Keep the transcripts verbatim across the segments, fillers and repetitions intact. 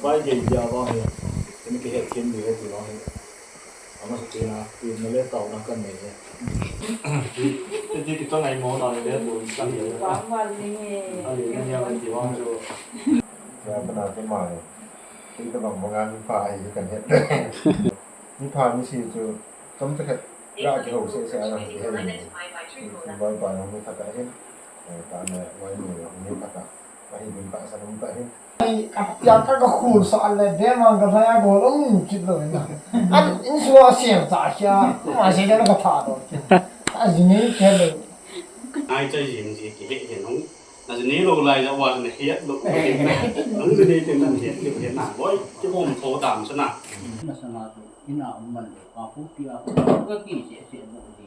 Pai gei dia vang hi, tuni kihet them diu ahi ti vang hi. Amasapen a, tin na le tao na kan nei e. Ti ti kiton ai mo na le bo kan nei. Vang vang ni. Ali na nia ti vang chu. Ya pa na te ma ni. Ti ka bang bang an pa ai kan het. Ni pa ni si chu, chom cha khat. Ya ki ho se se a na ki het ni. Ni bai pa na ni ta ka hin. Ta na bai ni ni ta ka. Ai, ding ka sa ding ka hin. Ai, a pia ka ka khul sa le, de mang ka sa ya go lo mu kit lo na. An in su a se ta kia, ma se ka ka tha lo. A ji ni ke lo. Ai, cha jing ji ki he he nong. Na ji ni lo lai ja wa na he lo. Nong ji ni tin na he lo he na. Boi, ki bom tho dam sa na. Na sa na tu, ina um man lo. Ka pu pia, ka ki se se mo di.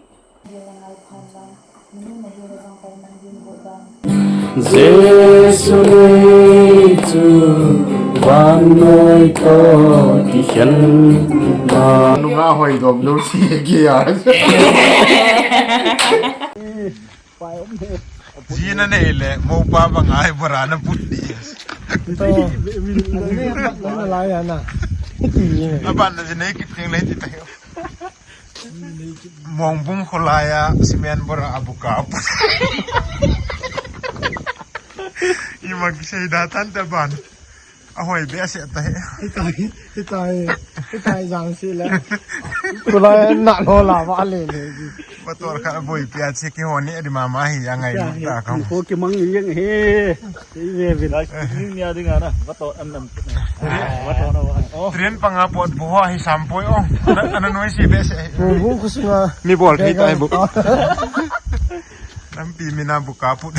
Jesu nei chu vannoi toh kikhenna. Nunga hoi dom lou si kia. Ji na nei le, mopa banga hi bora na put di. To. Ani ne, na la ya na. Aban na ji nei kit ting le ti ta. Mongbung kholai a cement bora a buka apu. Ima kisei da tan ta ban. Ahoi be ase ta he. Hitai, hitai, hitai jang si le. Kholai na lo la va le le. Motor kha boi pia che ki honi adi mama hi ya ngai ta ka. Ko ki mang yeng he. Ni nia ding ana, va to an nam. Va to na va. Oh. Train panga pot bu ho hi sam poi o. Ana, ana noi si be se. Bu bu kusunga. Mi bol thei tai bu. Lampi mina buka put.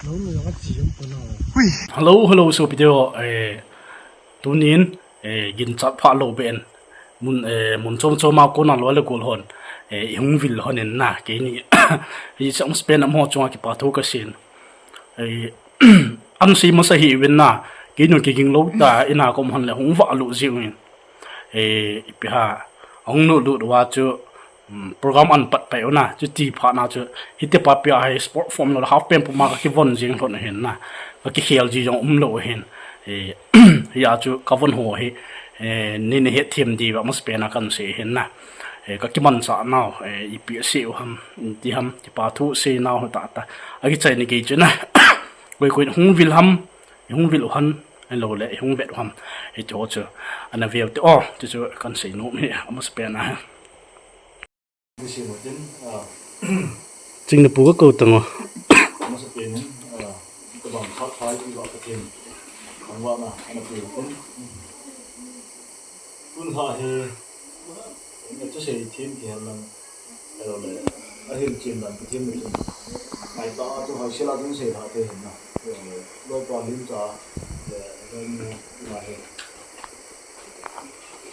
Lo lo ka chi yom ko na. Hui. Hello, hello, so video, eh, tunin, eh, ginchat pha lo ben. Mun, eh, mun chom chom a kona lo le gol hon. Eh, i hung vil hon in na, keini, i chang spen am ho chunga kipa thu ka sin. Eh, an si masa hi win na, keini kiging lo ta, ina kom hon le hung va lo ji win. Eh, ipi ha, hung no lut wa chu, um, program an pat pai una, chuti pha na chu, hiti pa pia hai sport form lo, half pant puma ka kivon jing lhon hin na, ka kikhel ji jong um lo hin. Eh, ya chu ka von ho hi, eh, ni ni het them di va mas pe na kan se hin na. Eh, ka kiman sa nau, eh, ipi se u ham, ti ham, ti pa thu se nau ta ta. A kichai ni ke chu na. Koi koi hung vil ham, hung vil u han, lo le, hung vet u ham. Hiti ho chu, ana veu te o, ti chu kan sei nom hi, a mas pe na. Ni si mo tin, ah, Chingna pu ka ko tang o. Masa pen in, ah, ka bang kha khai ti ba ka tin. Ang wa na, ana pu tin. Tun ha he, na chu sei thim ki hel lang. Hello le. A hil chin lang ka thim ni. Mai ta tu hai sila dun sei tha te hin na. Hello le. Loi pa lim cha. Le, le ni, ma he.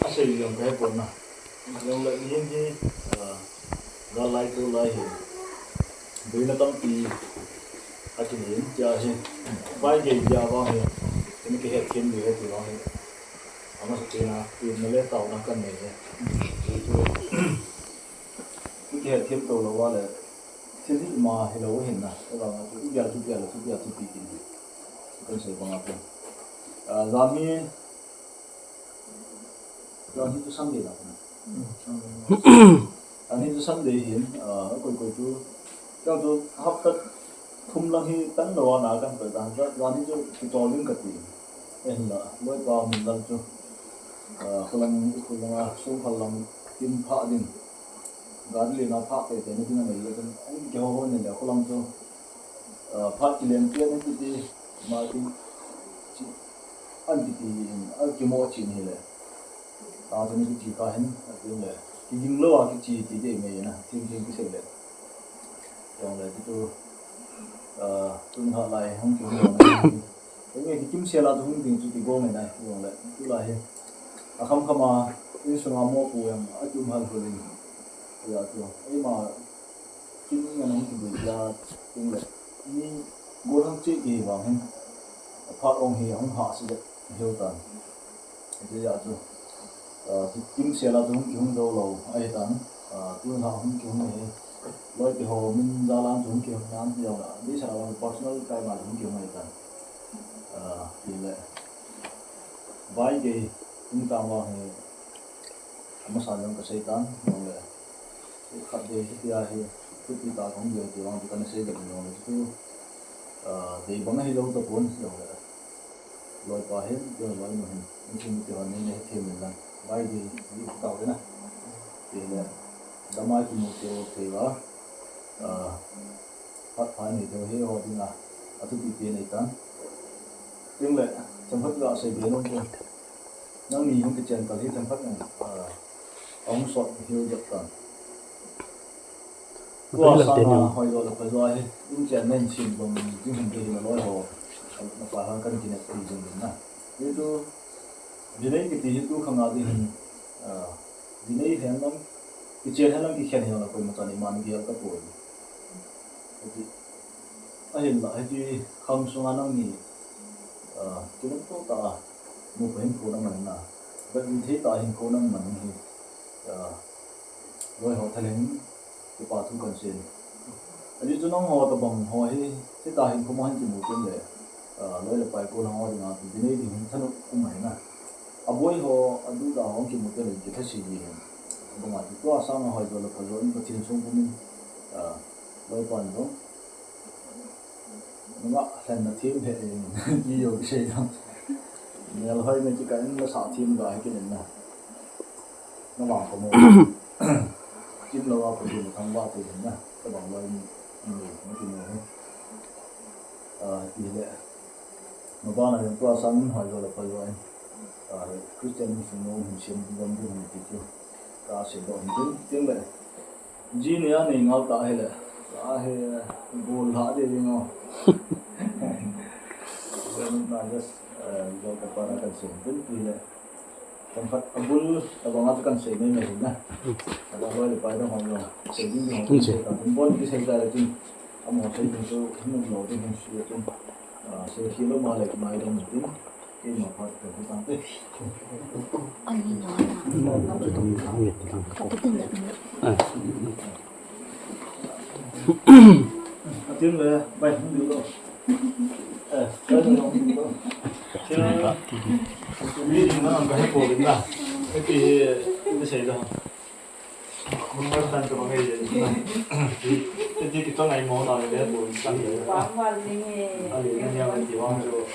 A sei yang ka he pon na. Jong le ni hin hi, ah, gal lai tu lai hi. Buina tampi a kini in tia hi. Bai gei dia vang hi. Kini kihet them diu ahi ti vang hi. Amasapen a, tin na le tao na kan nei hi. Chu chu. Kihet them to lo va le. Thil hi ma hi lo hin na. Ka vang a chu, i bia chu bia lo, chu bia chu pi kin. Kan sei bang a chu. Ah, jani Jan hi chu Sunday la. Jan hi chu Sunday hin, ah, koi koi chu. Jan chu hapta thum lang hi tan lo ana kan koi tan. Jan hi chu kichol ding kati. Ehin la, loi pa min lang chu. Ah, khulang, khulang a, sung khalang, tin pha ding. Gari le na pha te te ni ding a nei le kan. Ang ke ho ho ni le khulang chu. Ah, phat kilem pian in kiti, ma tin, chi, an kiti in, an kimo chin hi le. Ta chu ni kiti ka hin, a tin le. Kiging lo a kichi ti de me na, tin tin kisei le. Jong le, ti tu, ah, tun ha lai hung kiging lo na. Enge kikim sel a tu hung ding chu ti go me na, jong le. Tu la hi. A kham kham a, in sunga mo pu yang, a tum hal hul in. Ya tu, ei ma, Kin ngan hung kibui tia, tin le, ni gollhang cheh kihi vang hin, aphat ong hi ahung hahsa jep hiu tan. Hijeh a chu, ah, kimsel a chu hung kihung jou lou ahi tan, ah, tun ha hung kihung ahi. Loi te ho min jal a chu hung kihung nan ti jong le, deisah a personal time a hung kihung ahi tan. Ah, tile. Vai gei, kum tang vang hi, amasa jong kasei tan, jongle. Khat vei hitia hi, thupi tah kahung gel ti vang chu kana sei bep jongle chu, ah, dei bang ahilou tapon, jongle. Loipa hin, tia loinu hin, insung mite hon nei, nei them in lang. Vai gei, gei tao te na. Tile, damai kimu teu thei va. Ah, phat pha nei teu hi ho dinga, athupi pen ahitan. Tingle, themkhat gasei be nom chu. Nangni hung kichen kal hi themkhat nang, ah, ahung sot hiu jep tan. Tua sanga hoijo le phajo hi, in chen na hin sim bang ding hin dei hin aloi ho. Napa hon kan kinep thei jing ding na. Hichu, jinei kiti hi tu khanga ding hin, ah, jinei hen lang, kichen hen lang kikhen hen lang koima chan iman gel tapoi. Hiti, ahinla, hiti khang sunga nangni, ah, kilungto tah a, nupa hinkho naman na, vet thei tah a hinkho naman hi, ah, loi ho thalheng, kipa thu kan sei. Ajeh chu nangho tabang ho hi, hitia hinkho ma hin kimu teng le, ah, loi le pai kon ho dinga, dinei ding hin thanop um ahi na. Aboi ho, aduda ho kimu teng le, kithasi ji hin. Abanga chu tua sanga hoijo le phajo in Pathen sung pumin, ah, loipan jong. Nunga lhenna them he in, i jo kisei jong. Melhoi na kikah in nasa them ga hi kinin na. Na vang kamo. Chim lou a Pathen na thangvah te hin na. Tabang loi ni, ni, ni, ni, ni. Ah, tile. Mabana jong tua sang hoijo le phajo in. Ah, Christian mission no hin siam ding ti chu. Kasei doh hin tin, tin le. Ji nia nei ngal ta hile. Ahi, gol lha ding ding o. Then I just, uh, go to para kan sei tin pi le. Themkhat abul, tabang a kan sei mai mai na. Tabang loi le pai dang hong jong. Sei ding ding hong sei ta. Thum bon kisei ta le tin. Amo sei ding chu, hung lou ding hung sei tin. Ah, sei khi lou ma le mai dang tin. Keima phat ka hung tang te. Ani na na. Ka putin le. Atin le, bai, hung diu lo. Eh, bai, hung diu lo. Kila, mi ding na, ang ka he ko ding na. Iti, iti sei da. Hung bai tan ka bangai le. Iti kita ngai mo na le, ko ding na. Wang wang ni. Ali, ni yang ti wang jo.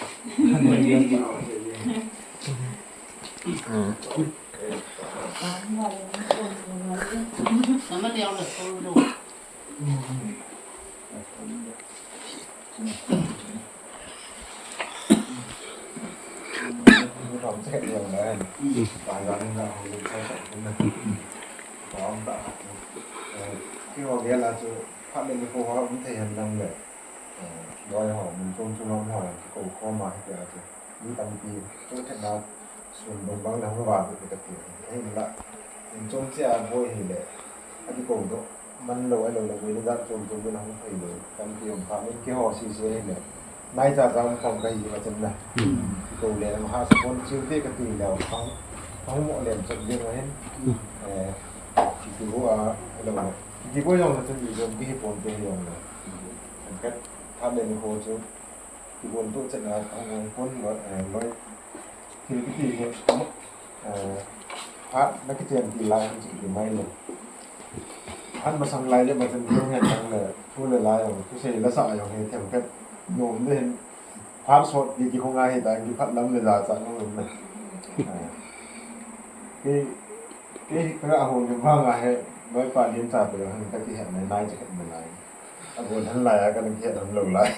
Keiho gel a chu phat le nikho ho um thei hen lang le, eh, loi ho, mun chom chom ho, kikou khom a hitia chu. Mi tampi, chomkhat na, sun bang bang le hung vah ve kati. Ahinla, in chom che a boi hile, akikou doh man lou, ahilou le, boi le dan chom chom le hung thei lou. Tampi um phat in keiho sese hile, nai cha cha um khom kahi ma chen na. Kikou le, ma ha sa pon chiu te kati le, hung, hung mo le, chom le ma hin. Eh, kikou a, ahilou le. Kikou jong le chun, jong kihi pon te jong le. Kat, phat le nikho chu. Kibol to chet na, ahung pon loi, eh, loi. Thil kiti hi, eh, phat na kichen til lai, hung chu ti mai le. Phat masang lai le, machan ding hen lang le, thu le la jong, thusei la sa jong, he themkhat. Nom le hen, phat sot ti, ti khong a hi ta, kiphat lam le la sa nom le. Eh. Kei, kei, ka ahung ni vang a he, loi pa lim sa pe jong, he, ka kihet le, nai che het me lai. Abol han lai a, kana kihet han lou lai.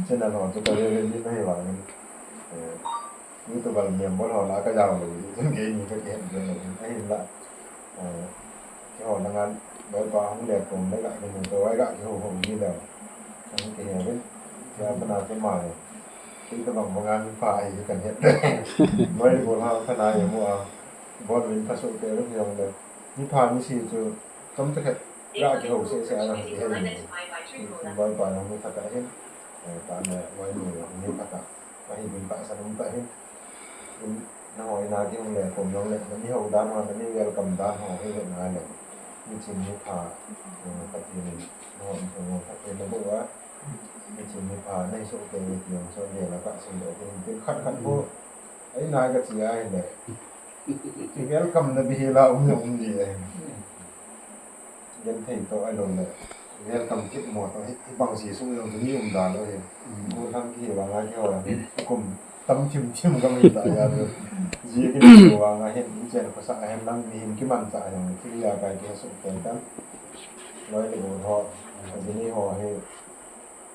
Channel ho chu ka ve ve ji nahi vang. Eh, YouTube a member ho la ka jao lou ji. Chun kei ni ka kihet ve lou. Ahinla. Eh, keiho langa loi pa hung le kom le ka kimu to, ka kihou hou ji le. Kan kihe ve. Ka pana te ma le. Kei tabang banga mi pha ahi kan het. Loi bol ha kana ye mo a. Bol vin pha so te ve jong le. Mi pha mi si chu. Chomcha khat, ga kihou sese a nang kihe ni. Loi pa nang ni khat ahin, eh, ta na loi nu nang ni khat a. Ahi ding tahsan um ta hin. In, nangho in a kihung le kom jong le, nani hou dan ho, nani welcome dan ho, hi le na le. Mi chin mi pha, eh, Pathen in, nangho in kihou Pathen na bou a. Nichim nipha nei soh kei ve ti jong chu le la ka sim le tin, tin khat khat ko. Ai na ka chi ai le. Welcome na bihela um na um ji ai. Genthei toh ahilou le, welcome kit mo toh hi, hibang si sung jong chu ni um da lou hi. Ko tham kivang a kihou hi. Kum tam thim thim ka mi ta ya tu. Ji kivang a hin, in chen khosa a hin lang mihem kimanchah a jong thil a kai kihe soh kei tan. Loi le gol ho, ajini ho hi.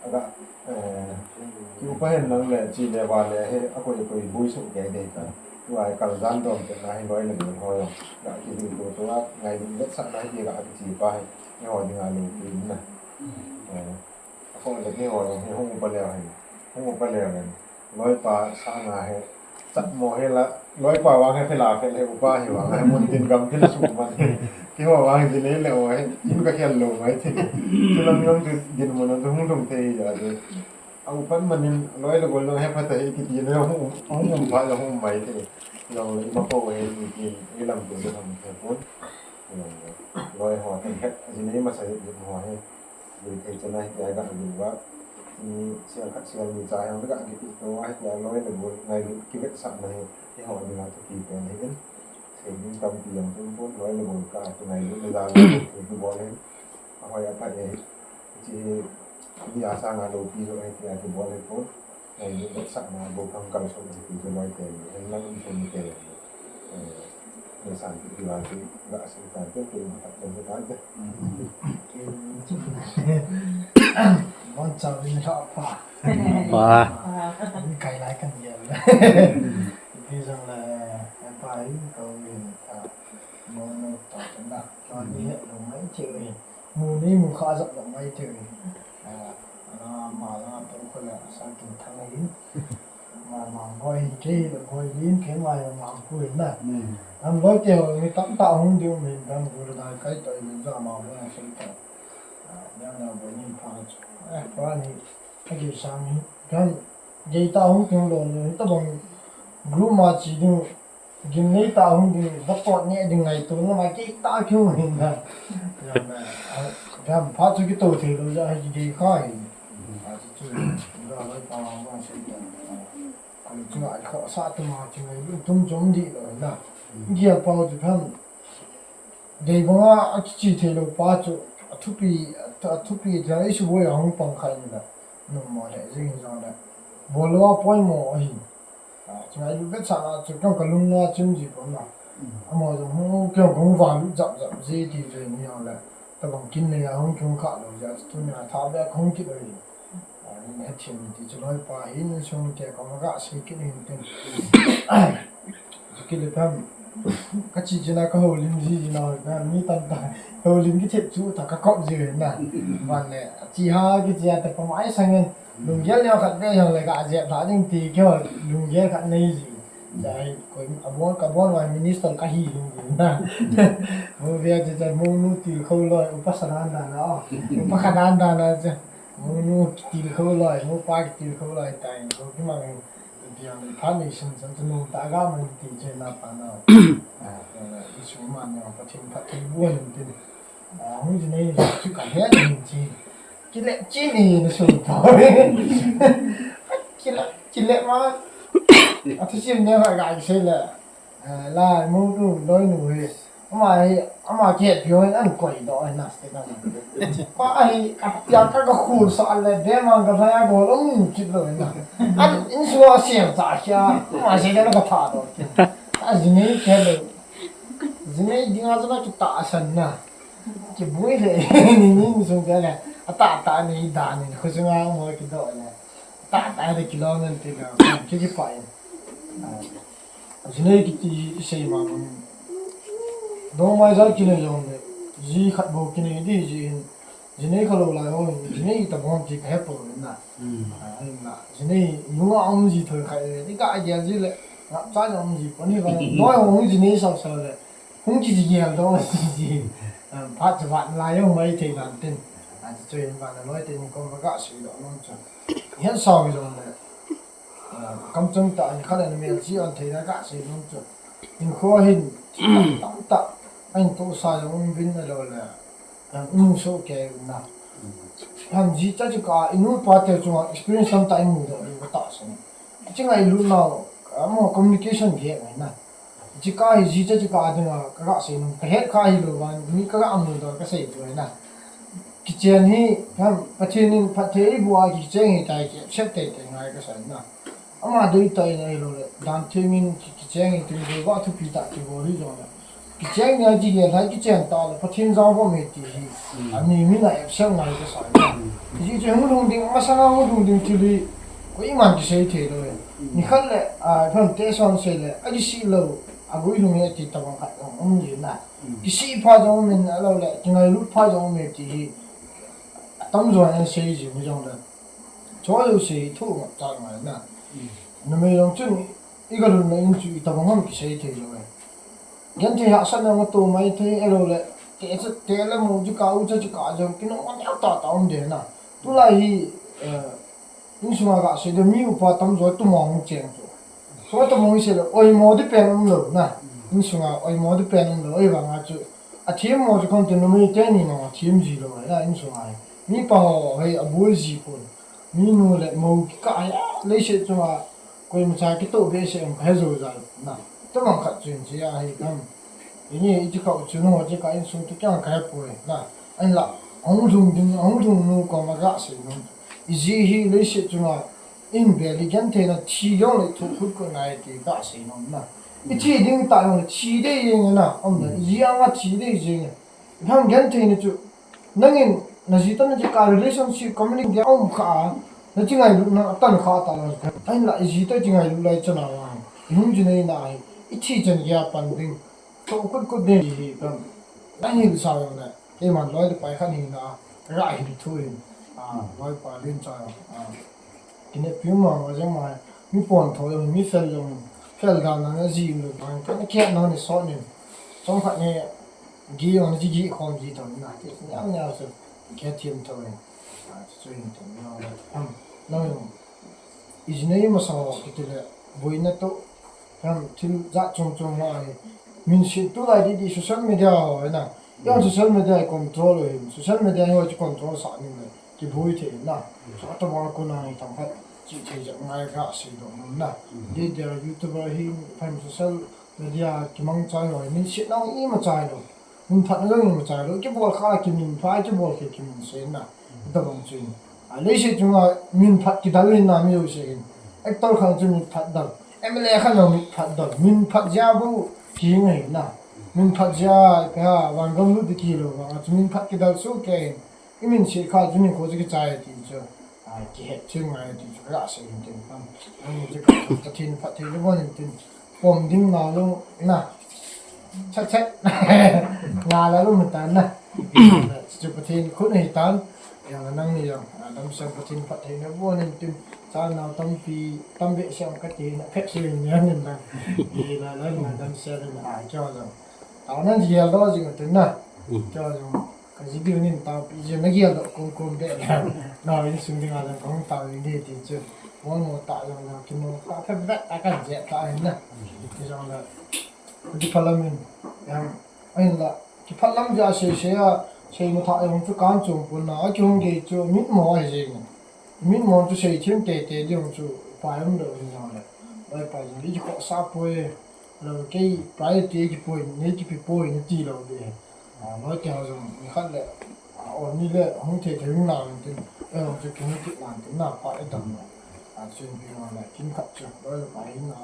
Aga, eh, ki upa hin lang le, chi le va le, he, akoi, akoi bui soh kei dei ta. Tua hi kal jan dom te na hi loi le gol ho jong. Ga kiding to to a, ngailutna vetsahna hi ga kichi pa hi. Eiho dinga loupi na. Eh, akoi le eiho jong hi hung upa le hi. Hung upa le hi. Loipa sanga hi. Chat mo hi la, loipa vang hi phela phel hi, upa hi vang hi mun tin gam thil sum man hi. Keiho vang hi dinei le o hi, in ka khel lou mai thei. Chulang jong chu dinmun a chu hung lhung thei hi a chu. A upan manin loi le gol jong hi phat a hi kiti le hung, hung um pha le hung mai thei. Jong le ima ko hi ni kin, i lam tu le hung thei pon. Loi ho thei het, dinei masa hi ho hi. Lui thei chana hitia ga lu va. Ni sia khat sia ni cha jong ga kipi to a hitia loi le gol ngailut kivetsahna hi. Eiho dinga thupi pen ahi in. Sei ding tampi jong chun pon loi le gol ka chu ngailut le ja le thei kibol ahi. Ahoi apha e. Chi hi ni asanga loupi jo ahi tia kibol ahi pon. Ngailut vetsahna bou thang kal sot ahi ti chu loi te. Hen lang in chen te. Eh, Nei san ti ti vang ti, ga sei tan te, kei ma tak tan te tan te. Bon chau in la pa. Pa. Ni kai lai kan ya. Ti jong la, eh, pa in ko in ta. Mo no ta na. Ko ni he lo mai che. Mu ni mu kha jap lo mai che. Ah, ana ma la pa ko la sa kin thang in. Mang hoi hin kei le hoi hin kei mai mang ku hin na. Am loi te ho mi tamtah hung ding um hin dam gu le dai kai toi le ja mang hoi sei ta. Yang na bo ni pha chu. Eh, pa ni. Ka ge sang hin. Kan ge ta hung tung lo ni ta bang group ma chi ding. Gimnei ta hung ding, va tot neh ding ngaito na ma kei ta keu hin na. Jam na, jam pha chu kito thei lou ja, hi kei kha hi. A chu chu, ga loi pa ma ma sei ta. Ko chu ai kho sa tu ma chu ngai lu tum chom di lou na. Gia pau chu phan. Dei banga a kichi thei lou pa chu, a thupi, a thupi ja isu boi a hung pang khai ni la. Nom mo le, jing jong le. Bol lou a poimo ahi. Ah, chunga ilu vetsahna chu kong kalung na chim ji pon na. Amo jong hung kong kong vang lut jap jap ji ti ve ni jong le. Tabang kin nei a hung chung kha lou ja chu tunia tha ve kong kit lou. Ah, ni he thim ti chu loi pa hin sung te kong ga sei kit hin tin. Chu kit le pam. Ka chi chi na ka houlim ji ji na pam ni tam ta. Houlim ki thep chu ta ka kop ji na. Van le chi ha ki chi a ta pa mai sang in. Lunggel neo khat ve jong le ka jep tha ding ti keo lunggel khat nei ji. Jai koi abon ka bon wai minister ka hi lung ji na. Mo ve ji jai mo nu til kho loi upa sanan da na. Upa khanan da na ja. Mo nu til kho loi, mo pa til kho loi tai ko ki mang. Biang le pha nei sun sun sun ta ga man ti je na pa na. Ah, isu man neo pa thin pa thin buan tin. Ah, hung ji nei chu ka he ni chi. Kile chi ni ni su pa. Kile, kile ma. A thu sim ne ma ga se le. Ah, la mu tu loi nu he. Ama he, ama ke pio an koi do na se na. Pa he, a pia ka ka khul sa le de ma ka sa ya go lo mu kit lo na. An in su a siam ta kya. Ama se na ka tha do. A ji nei ke le. Ji nei ding a na ki ta san na. Kibui le, ni ni ni sung te le, a ta ta ni da ni, khu sung a mo ki do le. Ta ta le kilo ngan ti le, ki ki pa in. Ji nei kiti sei ma mun. Do mai za ki nei jong le, ji khat bo ki nei di ji in. Ji nei kha lou lai ho, ji nei ta bom ti ka he po na. Ah, na. Ji nei, yung a um ji thoi khai le, ni ka idea ji le, ngap cha um ji, pa ni ba, noi hong ji nei sa sa le. Hung kiji gel do si ji. Phat chu vat lai jong mai thei nan tin. A chu in ba na loi te ni kom ka sui do nom chu. Hian sa mi jong le. Kam chung ta ni kha le mel chi an thei na ka sui nom chu. In kho hin tam ta. An to sa jong um vin na lo le. An um so ke na. Ham ji cha chu ka inu pa te chunga experience tam ta imu da ni ka ta sa ni. Chi ngai lu na, amo communication ge ngai na. Chi ka hi ji cha chu ka dinga ka ga sei nu ka het kha hi lo van mi ka ga mu da ka sei tu na. Kichen hi, ham, Pathen in phatthei bu a kichen hi tai ki accept te te ngai ka sa na. Ama dei tai ngai lo le, dan thengin ki, kichen hi tin go va thupi ta ki go hi jong le. Kichen ngai ji ge lai kichen ta le, Pathen jang vo me ti hi. Ani mi na accept ngai ka sa na. Ji chu hung lung ding, ma sa hung lung ding ti li, ko iman ki sei thei lo le. Ni khat le, a, phan te son sei le, a ki si lo, a gui lung ye ti ta bang khat jong um ji na. Ki si pha jong um in a lo le, ki ngai lut pha jong um me ti hi. Tam jo an sei ji mi jong le. Cho yo sei thu ma cha ngai na. Na me jong chun i ga lun na in chu i ta bang ham ki sei thei lo e. Gen thei ha sa na ma to mai thei e lo le. Te cha te le mo ju ka u cha ju ka jong ki no ma ta ta um de na. Tu lai hi, eh, Insunga ga sei de mi upa tam jo tu mo hung cheng chu. So tu mo sei le, oi mo di pen um lo na. Insunga oi mo di pen um lo, oi vanga chu. A thim mo chu kon tu no mi te ni mo thim ji lo na insunga. Mi pa ho hei a bul ji pon. Mi nu le mo ki ka ya, le se chunga koima cha ki to be se um ka he jo ja na. Tu mang khat chun ji a hei kam. Ini i chi ka u chu no ji ka insung tu kyang ka he poi na. An la, hung lung ding, hung lung nu ko ma ga sei no. I ji hi leiset chunga in bel i gen thei na thi jong le thu khut ko ngai ti ka sei nom na. I thi ding ta jong le thi dei jeng na, om na, i ji anga thi dei jeng. I ham gen thei na chu, nangin na ji tan na ji ka relationship community dia om kha, na chi ngai lu na tan kha ta na. Ai la i ji ta chi ngai lu lai chana wa. I hung ji nei na ai, i thi chan ya pan ding. Thu khut khut dei hi kan. Nang hi sa jong le. Keiman loi le pai khat hi na, ka ga hin thu hin, a, loi pa lin cha, a, kine piu ma ma jeng ma, mi pon tho jong, mi fel jong, fel dan na na ji lo bang, ka na kiat na ni so ni, chom khat ni, gi jong ni ji gi khom ji tho na, ti ni am ni a se, kiat thiam tho ni, a, chu hin tho ni, am, na jong, I ji nei masa ho kiti le, boina toh, ham thil jat chom chom ho ahi. Min si tu lai di di social media ho ahi na. Yang social media hi control ho hin. Social media hi ho chu control sah ning le. Kiboi thei na. So, atamang kona hi tam khat. Chi thei jat ngai ka sei doh nom na. Di dia YouTuber hi, ham social media kimang chai ho hi. Min si nang ima chai lo. Min phat na jong ima chai lo, kibol kha kimin pha, kibol kha kimin se na. Tabang chu. A leiset chunga min phat kidal hin na mi jouse hin. Actor khang chu min phat dal. M L A khang jong min phat dal. Min phat jia bou ki ngai na. Min phat jia ka van gam lu ti ki lo ma chu min phat kidal su ke hin. I min se kha chu min kho chu kichai ti chu. A, kihet thim ngai ti chu ka sei hin tin pam. Ani chu ka Pathen phatthei le bon hin tin. Pom ding na lo na. Chat chat. Na la lo mata na. Chu Pathen khut ahi tan. Yang nang ni yang. A, damsel Pathen phatthei le bon hin tin. Cha na tampi, tam be siam ka ti na phet si ni ni na. Ni la la na damsel na a cho lo. Tao nan ji lo jing tin na. Cho lo. Ka ji diu nin tao pi ji na gel doh kum kum be na. Na insung ding a la kong tao ding de ti chu. Mo mo ta jong na ki mo ta phe vet a kan je ta hin na. Ti jong la. Ti pha lam in. Yang ahin la. Ki pha lam ja sei sei a. Sei mo tha jong chu kan chung pun na. A ki hung ge chu mit mo a jing. Min mon chu sei thim tete ding chu pai um lo in jong le. Loi pai jong le, i khosa poi, lo kei pai te kipoi, nei kipe poi, na ti lo de. A, loi te ho jong, ni khat le, a, o ni le, hung thei thei hung lang tin, e hung chu kihung kit lang tin, na pa e dam lo. A, chu in pi jong le, kin khat chu, loi le pai in na,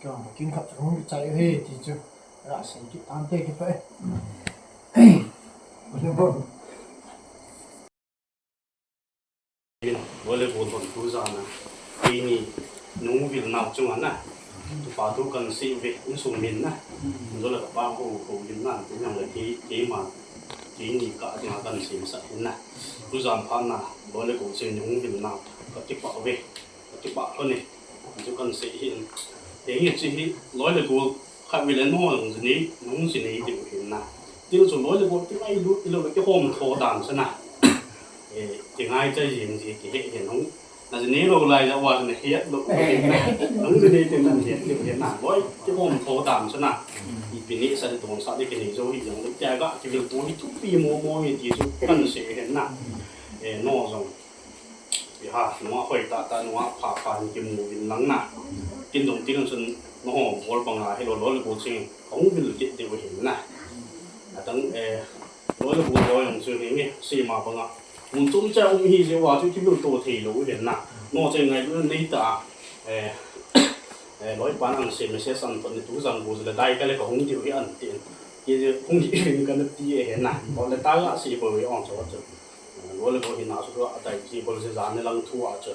kei hung kin khat chu hung kichai he ti chu, ra sei kit tan te kipe. Loi le gol hon tu jana. Keini nung vil nau chunga na. Tupa tu kan sei ve insung min na. Jole kapa ho ho vil na. Tin jong le kei, keima. Keini ka dinga kan sei masa hin na. Tu jan phat na. Loi le gol sei nung vil nau. Ka kipah ve. Ka kipah lhon e. Chu kan sei hin. Keini chi hi loi le gol Khatvei le nung jong jinei, nung jinei diu hin na. Til chu loi le gol ti ngailut, ilo le kihom tho dan chu na. Eh, ti ngaichai jing ji kihe he nung. Na jinei lou lai ja uva na het lou hin na. Nung jinei tin na het diu hin na. Loi kihom tho dan chu na. Ipi nisa di tonsah di kinei jou hi jong le tia ga kivil tu hi thupi mo mo hi ti chu kan sei hin na. Eh, no jong. Iha, nunga hoi tah tah, nunga pha pha hin kimu vin lang na. Kin dong tin chun, no ho, bol banga, hi lo lo le bo ching, hong vil kit de hin na. Atang, eh, lo le bo lo jong chu hi nge, si ma banga. Mun tum cha um hi je wa chu ki vil to thei lo hin na. No che ngai lu nei ta, eh, eh, loi pan ang se message an ton ni tu jang bo le dai ka le ka hong diu hi an tin. Ki je hong di hin ka na ti e hin na. Ko le ta la si bo wi ong cho cho. Loi le bo hi na su a dai chi bol se jan ne lang thu a chu.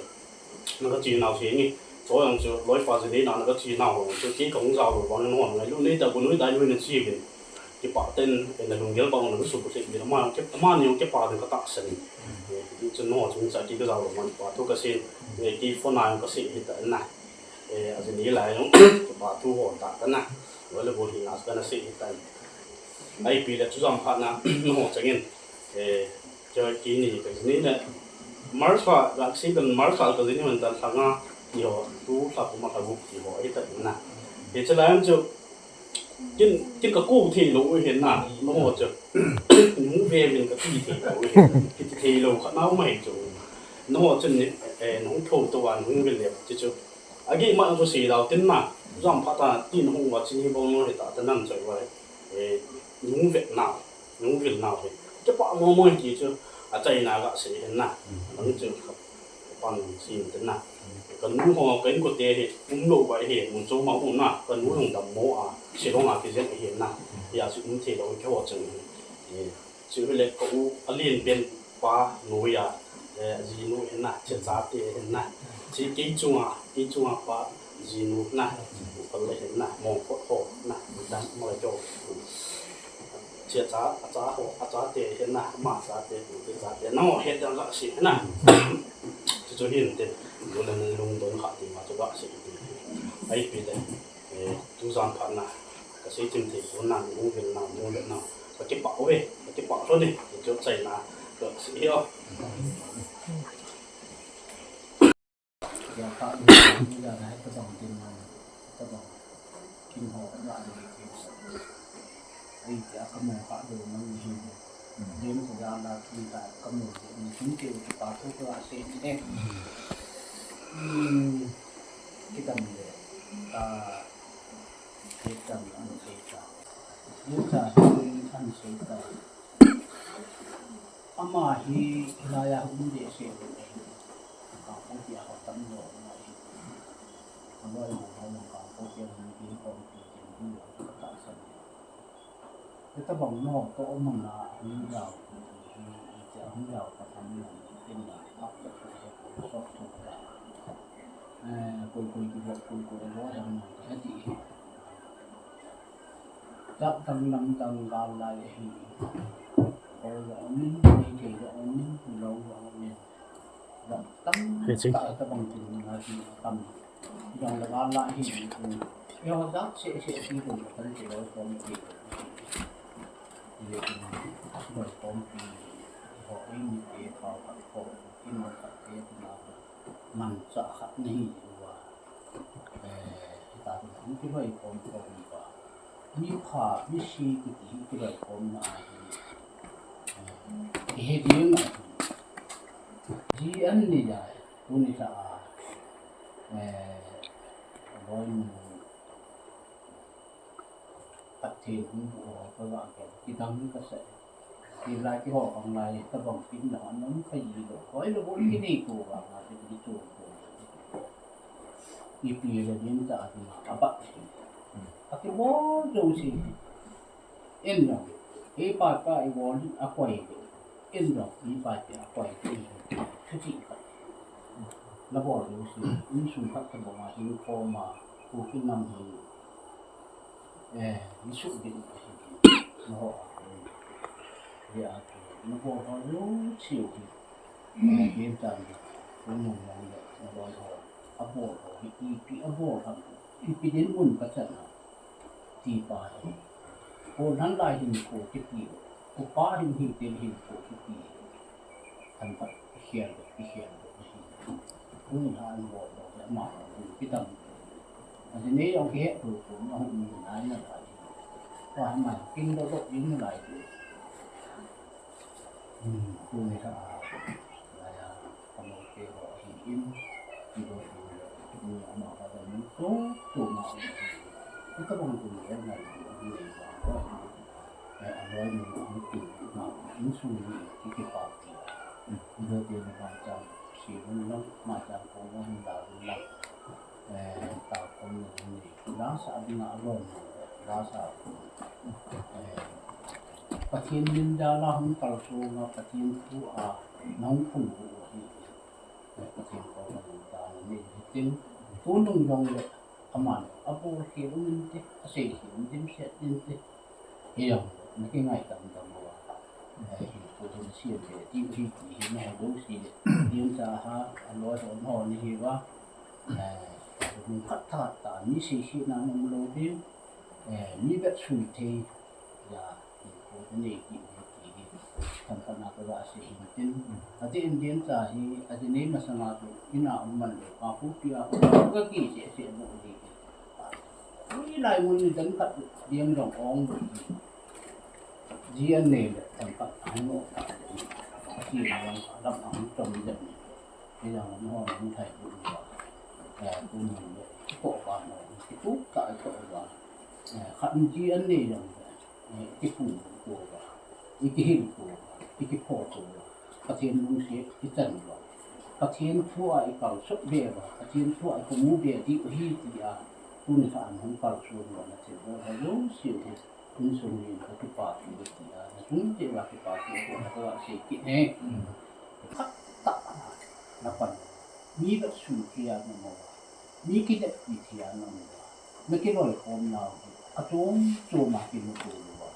Na ka chi nau se nge. Cho yang chu loi pa je nei na na ka chi nau ho chu ki ka hong jao lo bang no ngai lu nei ta bu nui dai nui na chi vin. Kipa ten, eh, na lunggel bang na su bu se vin ma ke ma ni ke pa den ka ta sen. Eh, chu no chu cha ki ka jao lo man pa thu ka se. Eh, ki phone a ka se hi ta na. Eh, a jini lai jong, pa thu ho ta ka na. Loi le bo hi na ka na se hi ta. Ai pi le chu jam pha na, no ho changin. Eh, cho ki ni ka jini le. March fa, ga si kan March fa ka jini man ta thanga, ki ho, tu thla kuma thla guk ki ho, hi ta na. Hi cha lai chu, Kin, kin ka ko thei lo u hin na, no ho chu. Nu ve min ka ti thei lo u hin. Ki ti thei lo kha nau mai chu. No ho chu ni, eh, no tho to wan hung vil le ti chu. Agi ma chu si dau tin na. Jam pha ta tin hung wa chi ni bong no he ta ta nan choi wa. Eh, nu ve na, nu vil na he. Ke pa mo mo ki chu. A chai na ga si hin na. Ang chu. Pan sin te na. Ka nu ho, ka inkote hi, um lo vai hi, mun chom a um na, ka nu jong dammo a, Shillong a kijen hi na. Hia chu um thei lo, keiho chang hi. Eh, chu hi le ka u, a lien pen pa, nu ya, eh, jinu hi na, che cha te hi na. Chi kei chunga, kei chunga pa, jinu na. Ka le hi na, mong ko ho na, dan mo le jo. Chia cha, a cha ho, a cha te, he na, ma cha te, tu te cha te, no, he dan la si, he na. Chu chu hin te, tu le lung don kha ti ma chu la si ti. Ai pi le, eh, tu jan pha na, ka sei chim thei ko na, nu vil na, nu vil na. Ka ki pa we, ka ki pa lo ni, chu chai na, ka si yo. Ya, ka, ya, na, ka bang din na, ka bang. Kin ho, ya, ni, ki, sa, ni. Ai, ya, ka mo, ka, do, mang, ni, ni. Din ko, ya, na, kin, ka, ka mo, ni, kin, ke, ki, pa, ko, ko, a, se, ni, eh. Hmm, ki, tam, le, ka, ki, tam, an, se, ka. Ye, ka, an, se, ka. Ama hi hilaiya um behseh lou ahi. Kangpokpi a ho tam lou ahi. Aloi ho ho jong Kangpokpi a hung ding khompi ding ding lou ka tahsan. Hitabang nao toh mang a hung jao, hung jao ka tham lou tin la, ap ka thu he ko sok thu ka. Eh, koi koi kibol, koi koi lo dang ka ti. Dak dang lam dang gal lai ahi. Kol jong um in, meitei jong um in, lou jong um in. Dak dang ta tabang tin na ti tam. Jong le gal lai hi. Yo dak se se ti ko kan ti lou kom ti. Ye ko lou kom ti. Ho in ti ko ko. Kin mo ka ti na. Manchah khat nahi uva. Eh, hita chu hung kiloi khom khom uva. Mi pha, mi si kiti hi kiloi khomna ahi. Eh, kihe ding ahi. Ji an ni jai, tuni sa a. Eh, loi nu. Pathen hung pu ho, ka ga ke, kidang ka sa. Ti lai ti ho, kang lai, tabang tin dang, anam ka yi lo. Hoi lo, bol ki nei ko, ga, ga, ti, ti chu ko. Ipi le din ta, ti na, a ba. A ki bol jo si. En lo. E pa ka, i bol, a koi. En lo, i pa ka, a koi. Ka ti ka. La bol jo si. In sum khat tabang a, hin ko ma, ko ki nam hin. Eh, ni su din. No ho. Ya, no ho ho yo chiu. Eh, din tan. No no no no ho. Abo ho, ipi abo ho. Ipi din mun ka chan. Ti pa. Ko nan lai hin ko ti pi. Ko pa hin hin tin hin ko ti pi. Kan pat i khial, i khial, i khial. Tuni a an bol bol le ama, kitam. Ajini jong kihe tu tu, na hung ni nai na lai. Wa ma kin do do in lai tu. Hmm, tuni a. in, i do tu le, ni ama ka da ni to, to ma. Ita bang tu le, na ni ba. Eh, aloi ni, ni tu ma, insung ni, ki ki pa ki. I do tu le ma chang, si ni lang, ma chang ko lang, da lang. Eh, ta ko ni ni. Lasa ding a lom, lasa. Eh, Pathen min jal a hung kalsong a, Pathen thu a nahung phungvuh u ahi. Eh, Pathen koma nangma tah a nei hitin, tunung jong le, aman, abol khel um inte, asei khel um dimset inte. Hijong, na kingai tam tam uva. Eh, hi, pu thu na siam ve, ti hi, ti hi, na ho lo si le. Ti cha ha, aloi ho, ho ni hi uva. Eh, hung khat tha ta, mi sei sei na nom lou ding. Eh, mi vet sui thei, ya, hi, ko te nei ki, ki, ki, ki, kan kan na ka ga sei hin tin. A te Indian cha hi, a te nei masanga tu, ina um man le, pa pu pi a, ka ki sei sei bu di. Ui lai mun ni dan khat, diam jong ong. Ji an nei le, dan khat, ang no, ki na lang, lam ang tom dan. Hijong le, nahon hung thai tu uva. Eh, tu ni le, kitoh uva, kitoh ka, kitoh uva. Eh, khat in ji an nei jong le, eh, kipu tu uva. I kihil tu uva. I kipho tu uva. Pathen lungset, i chan uva. Pathen thu a i kalsut be uva. Pathen thu a i kimu be diu ahi tia. Tuni khat in hung kalsut uva na thil uva. Jong siu hi. Insung in ka kipah u ti a, na chung te va kipah u ko na ka sei kit ne. Khat tah na pan. Mi vet sui thei a na mo. Mi kileppi thei a na mo. Na kiloikhom nau hi. A chom chom a kimu to lou va.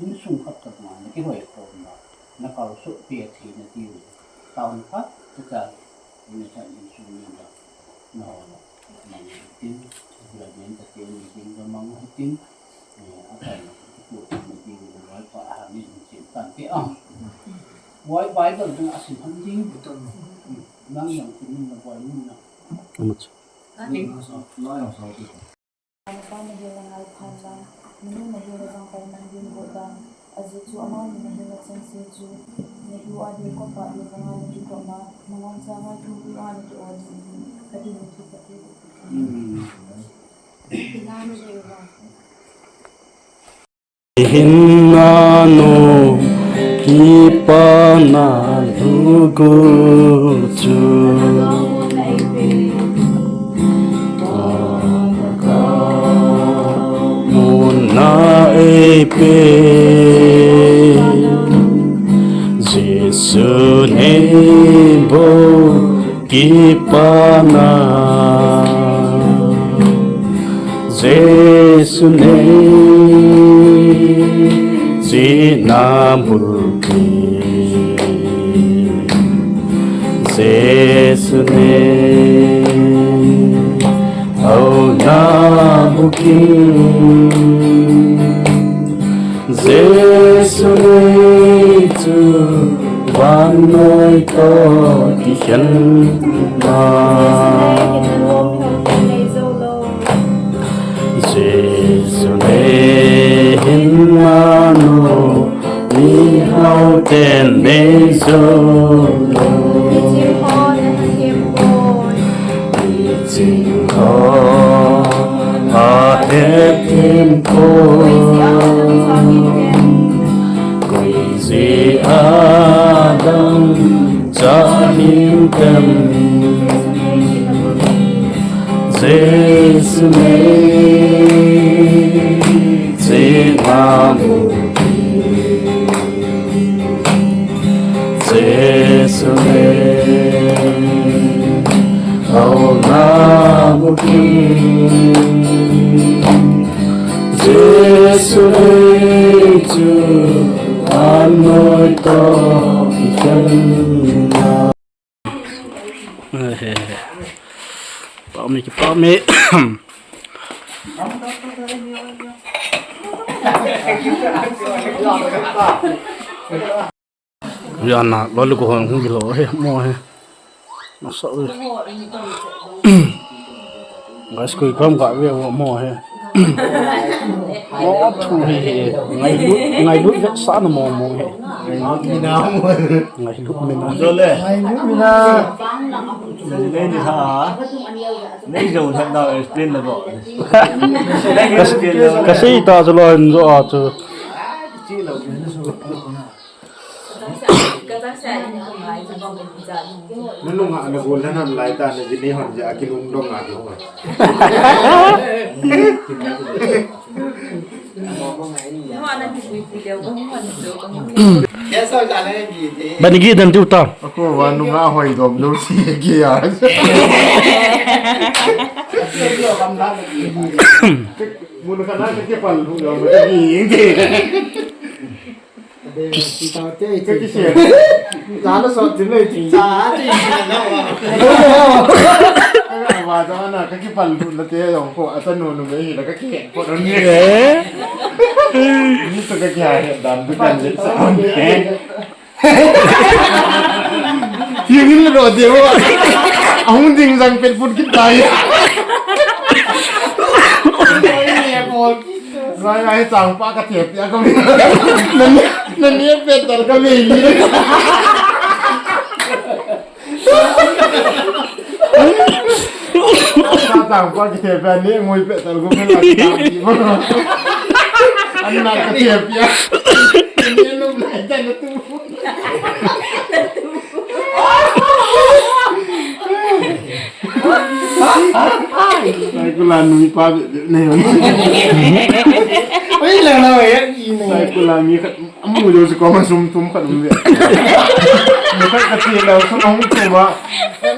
Insung khat tah ma na kiloikhom na. Na kalsut pe thei na ti u. Taona khat tah. Ina chan insung ni na. No, no. Mang hitin, graduate ka te ni ding ka mang hitin. Eh, a kai na ku ku ni ding ka mai pa ha ni chin kan te ang. Wai Bible ding a sim han ding. Nang yang kin na wai ni na. Amat. Ding. Napa nahil a ngai phan lang, nanu nahil a jangkai man din boh dan, ajeh chu amani nahil a chengse chu, nahiu a ding kopa ding banga nakitoh ma, nangawn changa thumpi a naki-ol ding hi, kati nathu kati. Hinna nu, kipana lhugu chu. Muna eipe, Jesu nei bou kipana. Jesu nei, chena bulpi. Jesu nei, auna bukim. Jesu nei chu vannoi toh kikhen ma. Jesu nei hinna nu mihao ten nei jou lou. Ching ho ahet himpoi. Koi jeh a dang cha hintem. Jesu nei, chena bulpi. Jesu nei, auna bukim. Jesu nei chu vannoi toh kikhen ma. He, he, he. Pah me, kipah me. Yana, loi le go hon hung kilo he, mo he. Nasa u. Guys, koi kam ka ve mo he. Mo thu hi hi. Ngailut, ngailut vetsahna mong mong hi. Ngailut mina. Ngailut mina. Jole. Ngailut mina. Nei ni ha. Nei jo thak da explain na bo. Ka, ka sei ta chu lo hin jo a chu. Nunung a na gol na nam lai ta na jini hon ja kilung dong a dong. Bani gi dan tiu ta. Ako wa nunga hoi dom lo si gi ya. Mun kana ke pal lu ya ma gi. Ka kisiam. Lalo sot din lei ti. Sa ti na wa. Ka va da na ka kipal dun la te jong ko ata nu nu me hi la ka ki ko don ni. Eh? Ni to ka ki ha he dan du kan le sa. Hi ni lo de wa. Ahung ding jang pet put ki tai. Rai, rai, chang pa ka thep pia ka mi. Nan, nan ni pe tal ka mi ni. Sa chang pa ki thep pia ni ngui pe tal ko pe la ki chang ki ma. An na ka thep pia. Ni lo lai ta na tu. Sai kula nui pa be, be, ne. Oi, la, la, ya, i, ne. Sai kula mi khat, amu jo si ko ma sum thum khat um be. Mi khat ka ti la, sum hung thum a.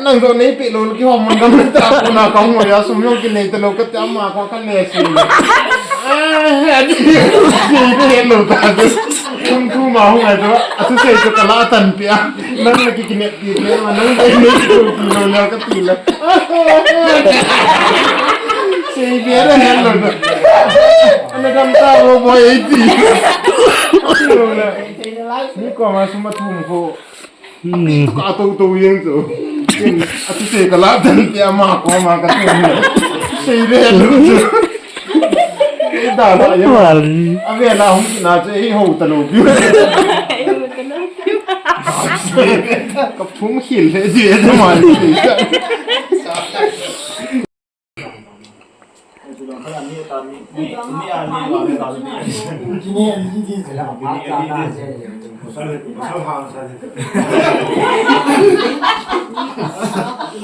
Nang jo nei pe lo, ki hom man gam ta, ko na ka hung ya, sum jong ki nei ta lo, ka ti ama ko ka ne si. Ah, ya, di, si, ne lo ta. Sum thum a hung ai to, a tu sei to ka la tan pia. Nang na ki kine Ti te ma nang dai nei ko ti lo le ka ti la. Sei be ra hen lo na. Ana dam ta lo bo ei ti. Ti lo na. Ni ko ma sum a thum ko. Hmm. Ka to to yeng to. Kin a tu sei ka la dan ti ama ko ma ka tu. Sei be lo. Ei da la ya. Mal. A ve la hung na che ei ho ta lo. Ka phung khil le di e ma.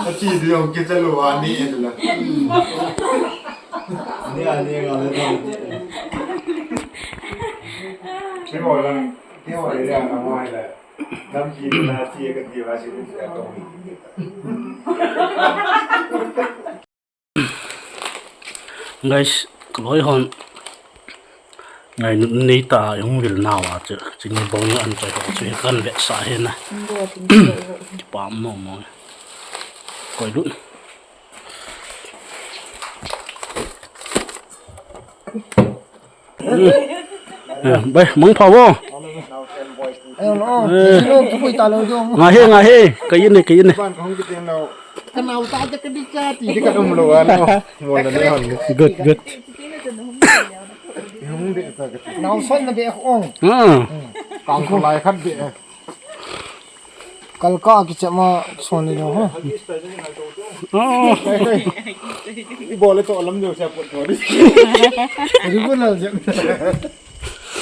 Achi di jong kicha lou a ni e la. Ni a ni nga le jong. Keiho lang, keiho area lang mo hai la. Nampi na chi ka ti va si ka to. Guys, ka loi hon. Ngai nu nei ta, hung vil nau a chu. Chini bong an choi ho chu kan vetsah hi na. Kipah mo mo. Koi lut. Eh, bai, mangpha vo. Ayo lo. Eh. Lo, kapui ta lo dong. Nga he, nga he. Ka yin ne, ka yin ne. Ban ka hong kiteng lo. Ka nau ta ja ka di cha ti. Di ka dum lo wa no. Mo na ne hon. Good, good. Hong de ta ka. Nau son na be ong. Ah. Kang ko lai khat be. Kalka kichep ma son le ho. Oh. I bol le to lam jo sa pot to di. Ri ko na je.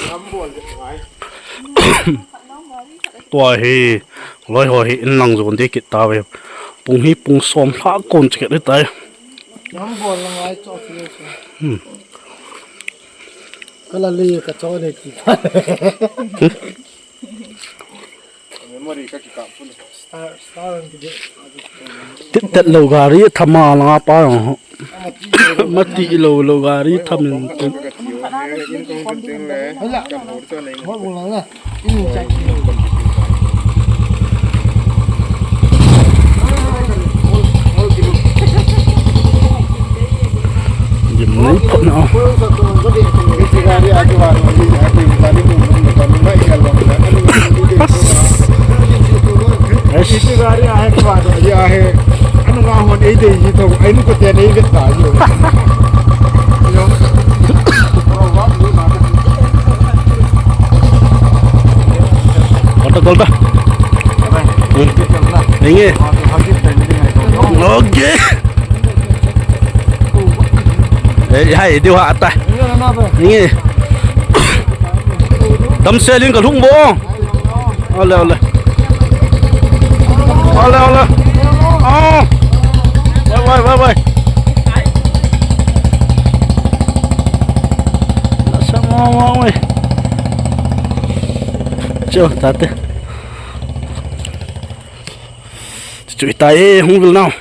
Lam bol je mai. Tua hi, loi ho hi in lang jon de kit ta ve. Pung hi pung som lha kon che kit tai. Lam bol la ngai cho che. Hmm. Ka la le ka cho de ti. Memory ka kikap pun. Star, star ang kide. Tit tet lo gari thama la pa. Mati lo lo gari thamin tin. Hala. Mo mo la na. In cha. Jim nai phot na. Bas. Iti gari ahe ko ado, ye ahe. Anu nga hon ei dei hi to, ei nu ko te nei vet ta yo. Yo. Nge. Okay. Eh, hai, diu ha ta. Nge. Damsel in ka lhung bo. Ole, ole. Ole, ole. Oh. Wai, wai, wai, wai. Nasa mo, mo, mo. Cho, tate. Chu ta e, hung vil nau.